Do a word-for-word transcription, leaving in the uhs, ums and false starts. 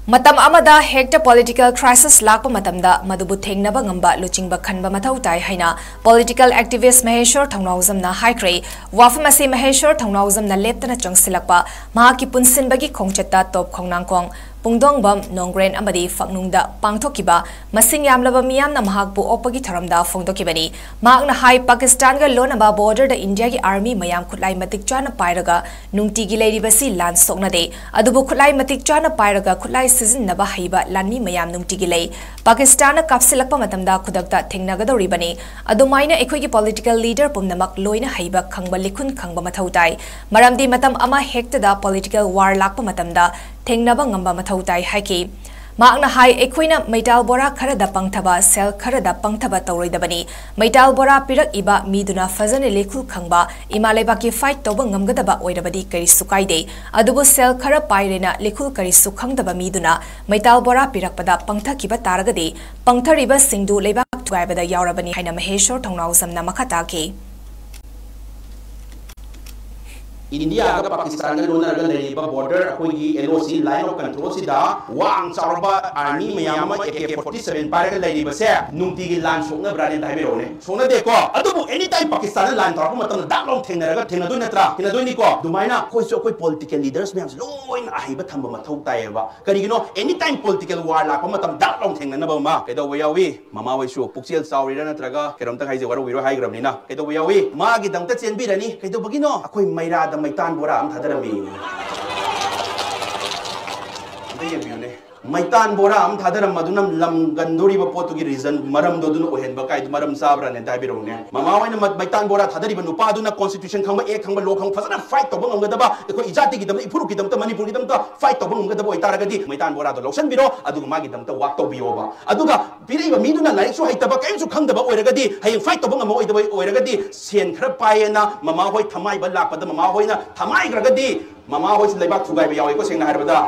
ꯃꯇꯝ ꯑꯃꯗ ꯍꯦꯛꯇ political crisis ꯂꯥꯛꯄ ꯃꯇꯝꯗ ꯃꯗꯨꯕꯨ ꯊꯦꯡꯅꯕ ꯉꯝꯕ ꯂꯨꯆꯤꯡꯕ ꯈꯟꯕ ꯃꯊꯧ ꯇꯥꯏ ꯍꯥꯏꯅ political activist ꯃꯍꯦꯁ꯭ꯋꯔ ꯊꯧꯅꯥꯎꯖꯝꯅ ꯍꯥꯏꯈ꯭ꯔꯦ꯫ ꯋꯥꯐꯝ ꯑꯁꯤ ꯃꯍꯦꯁ꯭ꯋꯔ ꯊꯧꯅꯥꯎꯖꯝꯅ ꯂꯦꯞꯇꯅ ꯆꯪꯁꯤꯜꯂꯛꯄ ꯃꯍꯥꯛꯀꯤ ꯄꯨꯟꯁꯤꯟꯕꯒꯤ ꯈꯣꯡꯆꯠꯇ ꯇꯣꯞ ꯈꯣꯡꯅꯥꯡꯈꯣꯡ, ꯄꯨꯡꯗꯣꯡꯕꯝ, ꯅꯣꯡꯒ꯭ꯔꯦꯟ ꯑꯃꯗꯤ ꯐꯛꯅꯨꯡꯗ ꯄꯥꯡꯊꯣꯛꯈꯤꯕ ꯃꯁꯤꯡ ꯌꯥꯝꯂꯕ ꯃꯤꯌꯥꯝꯅ ꯃꯍꯥꯛꯄꯨ ꯑꯣꯛꯄꯒꯤ ꯊꯧꯔꯝꯗ ꯐꯣꯡꯗꯣꯛꯈꯤꯕꯅꯤ꯫ ꯃꯍꯥꯛꯅ ꯍꯥꯏ, ꯄꯥꯀꯤꯁꯇꯥꯟꯒ ꯂꯣꯟꯅꯕ borderꯗ ꯏꯟꯗꯤꯌꯥꯒꯤ army ꯃꯌꯥꯝ ꯈꯨꯠꯂꯥꯏ ꯃꯇꯤꯛ ꯆꯥꯅ ꯄꯥꯏꯔꯒ ꯅꯨꯡꯇꯤꯒꯤ ꯂꯩꯔꯤꯕꯁꯤ ꯂꯥꯟ ꯁꯣꯛꯅꯗꯦ꯫ ꯑꯗꯨꯕꯨ ꯈꯨꯠꯂꯥꯏ ꯃꯇꯤꯛ ꯆꯥꯅ ꯄꯥꯏꯔꯒ ꯈꯨꯠꯂꯥꯏ ꯁꯤꯖꯤꯟꯅꯕ ꯍꯩꯕ ꯂꯥꯟꯃꯤ ꯃꯌꯥꯝ ꯅꯨꯡꯇꯤꯒꯤ ꯂꯩ꯫ ꯄꯥꯀꯤꯁꯇꯥꯟꯅ ꯀꯥꯞꯁꯤꯜꯂꯛꯄ ꯃꯇꯝꯗ ꯈꯨꯗꯛꯇ ꯊꯦꯡꯅꯒꯗꯧꯔꯤꯕꯅꯤ꯫ ꯑꯗꯨꯃꯥꯏꯅ ꯑꯩꯈꯣꯏꯒꯤ political leader ꯄꯨꯝꯅꯃꯛ ꯂꯣꯏꯅ ꯍꯩꯕ ꯈꯪꯕ ꯂꯤꯈꯨꯟ ꯈꯪꯕ ꯃꯊꯧ ꯇꯥꯏ꯫ ꯃꯔꯝꯗꯤ ꯃꯇꯝ ꯑꯃ ꯍꯦꯛꯇꯗ political war ꯂꯥꯛꯄ ꯃꯇꯝꯗ ꯊꯦꯡꯅꯕ ꯉꯝꯕ ꯃꯊꯧ ꯇꯥꯏ ꯍꯥꯏꯈꯤ꯫ ꯃꯍꯥꯛꯅ ꯍꯥꯏ, ꯑꯩꯈꯣꯏꯅ ꯃꯩꯇꯥꯜ ꯕꯣꯔꯥ ꯈꯔꯗ ꯄꯪꯊꯕ, ꯁꯦꯜ ꯈꯔꯗ ꯄꯪꯊꯕ ꯇꯧꯔꯣꯏꯗꯕꯅꯤ꯫ ꯃꯩꯇꯥꯜ ꯕꯣꯔꯥ ꯄꯤꯔꯛꯏꯕ ꯃꯤꯗꯨꯅ ꯐꯖꯅ ꯂꯤꯈꯨꯜ ꯈꯪꯕ, ꯏꯃꯥ ꯂꯩꯕꯥꯛꯀꯤ fight ꯇꯧꯕ ꯉꯝꯒꯗꯕ ꯑꯣꯏꯔꯕꯗꯤ ꯀꯔꯤꯁꯨ ꯀꯥꯏꯗꯦ꯫ ꯑꯗꯨꯕꯨ ꯁꯦꯜ ꯈꯔ ꯄꯥꯏꯔꯦꯅ ꯂꯤꯈꯨꯜ ꯀꯔꯤꯁꯨ ꯈꯪꯗꯕ ꯃꯤꯗꯨꯅ ꯃꯩꯇꯥꯜ ꯕꯣꯔꯥ ꯄꯤꯔꯛꯄꯗ ꯄꯪꯊꯈꯤꯕ ꯇꯥꯔꯒꯗꯤ ꯄꯪꯊꯔꯤꯕꯁꯤꯡꯗꯨ ꯂꯩꯕꯥꯛ ꯊꯨꯒꯥꯏꯕꯗ ꯌꯥꯎꯔꯕꯅꯤ ꯍꯥꯏꯅ ꯃꯍꯦꯁ꯭ꯋꯔ ꯊꯧꯅꯥꯎꯖꯝꯅ ꯃꯈꯥ ꯇꯥꯈꯤ꯫ ꯏꯟꯗꯤꯌꯥꯒ ꯄꯥꯀꯤꯁꯇꯥꯟꯒ ꯂꯣꯟꯅꯔꯒ ꯂꯩꯔꯤꯕ border, ꯑꯩꯈꯣꯏꯒꯤ L O C, line of control ꯁꯤꯗ ꯋꯥꯡ ꯆꯥꯎꯔꯕ army ꯃꯌꯥꯝ ꯑꯃ A K forty seven ꯄꯥꯏꯔꯒ ꯂꯩꯔꯤꯕꯁꯦ ꯅꯨꯡꯇꯤꯒꯤ ꯂꯥꯟ ꯁꯣꯛꯅꯕ꯭ꯔꯥꯅꯦ ꯑꯝꯇ ꯍꯥꯏꯕꯤꯔꯛꯎꯅꯦ꯫ ꯁꯣꯛꯅꯗꯦꯀꯣ꯫ ꯑꯗꯨꯕꯨ any time ꯄꯥꯀꯤꯁꯇꯥꯟꯅ ꯂꯥꯟ ꯇꯧꯔꯛꯄ ꯃꯇꯝꯗ ꯗꯥꯛ ꯂꯥꯎ ꯊꯦꯡꯅꯔꯒ ꯊꯦꯡꯅꯗꯣꯏ ꯅꯠꯇ꯭ꯔꯥ? ꯊꯦꯡꯅꯗꯣꯏꯅꯤꯀꯣ꯫ ꯑꯗꯨꯃꯥꯏꯅ ꯑꯩꯈꯣꯏꯁꯨ ꯑꯩꯈꯣꯏ political leaders ꯃꯌꯥꯝꯁꯦ ꯂꯣꯏꯅ ꯑꯍꯩꯕ ꯊꯝꯕ ꯃꯊꯧ ꯇꯥꯏꯌꯦꯕ꯫ ꯀꯔꯤꯒꯤꯅꯣ? Any time political war ꯂꯥꯛꯄ ꯃꯇꯝ ꯗꯥꯛ ꯂꯥꯎ ꯊꯦꯡꯅꯅꯕ ꯑꯃ꯫ ꯀꯩꯗꯧꯕ ꯌꯥꯎꯏ? ꯃꯃꯥ ꯍꯣꯏꯁꯨ ꯄꯨꯛꯆꯦꯜ ꯆꯥꯎꯔꯤꯔꯥ ꯅꯠꯇ꯭ꯔꯒ ꯀꯩꯅꯣꯝꯇ ꯍꯥꯏꯁꯦ, ꯋꯥꯔꯧꯕꯤꯔꯣꯏ ꯍꯥꯏꯈ꯭ꯔꯕꯅꯤꯅ꯫ ꯀꯩꯗꯧꯕ ꯌꯥꯎꯏ? ꯃꯥꯒꯤꯗꯃꯛꯇ ꯆꯦꯟꯕꯤꯔꯅꯤ꯫ ꯀꯩꯗꯧꯕꯒꯤꯅꯣ? ꯑꯩꯈꯣꯏ ꯃꯩꯔꯥꯗ ꯃꯩꯇꯥꯟ ꯕꯣꯔꯥ ꯑꯃ ꯊꯥꯗꯔꯝꯃꯤ꯫ ꯑꯝꯇ ꯌꯦꯡꯕꯤꯌꯨꯅꯦ꯫ ꯃꯩꯇꯥꯟ ꯕꯣꯔꯥ ꯑꯃ ꯊꯥꯗꯔꯝꯕꯗꯨꯅ ꯂꯝꯒꯟꯗꯣꯔꯤꯕ ꯄꯣꯠꯇꯨꯒꯤ reason, ꯃꯔꯝꯗꯣ ꯑꯗꯨꯅ ꯑꯣꯏꯍꯟꯕ ꯀꯥꯏꯗꯨ ꯃꯔꯝ ꯆꯥꯕ꯭ꯔꯥꯅꯦ? ꯑꯝꯇ ꯍꯥꯏꯕꯤꯔꯛꯎꯅꯦ꯫ ꯃꯃꯥ ꯍꯣꯏꯅ ꯃ-, ꯃꯩꯇꯥꯟ ꯕꯣꯔꯥ ꯊꯥꯗꯔꯤꯕ ꯅꯨꯄꯥꯗꯨꯅ constitution ꯈꯪꯕ, act ꯈꯪꯕ, law ꯈꯪꯕ, ꯐꯖꯅ fight ꯇꯧꯕ ꯉꯝꯒꯗꯕ, ꯑꯩꯈꯣꯏ ꯏꯖꯥꯇꯤꯒꯤꯗꯃꯛꯇ, ꯏꯐꯨꯔꯨꯞꯀꯤꯗꯃꯛꯇ, ꯃꯅꯤꯄꯨꯔꯒꯤꯗꯃꯛꯇ fight ꯇꯧꯕ ꯉꯝꯒꯗꯕ ꯑꯣꯏꯇꯥꯔꯒꯗꯤ ꯃꯩꯇꯥꯟ ꯕꯣꯔꯥꯗꯣ ꯂꯧꯁꯟꯕꯤꯔꯣ, ꯑꯗꯨꯒ ꯃꯥꯒꯤꯗꯃꯛꯇ work ꯇꯧꯕꯤꯌꯣꯕ꯫ ꯑꯗꯨꯒ ꯄꯤꯔꯛꯏꯕ ꯃꯤꯗꯨꯅ ꯂꯥꯏꯔꯤꯛꯁꯨ ꯍꯩꯇꯕ, ꯀꯔꯤꯝꯁꯨ ꯈꯪꯗꯕ ꯑꯣꯏꯔꯒꯗꯤ, ꯍꯌꯦꯡ fight ꯇꯧꯕ ꯉꯝꯃꯛꯑꯣꯏꯗꯕ ꯑꯣꯏꯔꯒꯗꯤ, ꯁꯦꯟ ꯈꯔ ꯄꯥꯏꯌꯦꯅ ꯃꯃꯥ ꯍꯣꯏ ꯊꯃꯥꯏꯕ ꯂꯥꯛꯄꯗ ꯃꯃꯥ ꯍꯣꯏꯅ ꯊꯃꯥꯏꯈ꯭ꯔꯒꯗꯤ, ꯃꯃꯥ ꯍꯣꯏꯁꯨ ꯂꯩꯕꯥꯛ ꯊꯨꯒꯥꯏꯕ ꯌꯥꯎꯏꯀꯣ, ꯁꯦꯡꯅ ꯍꯥꯏꯔꯕꯗ꯫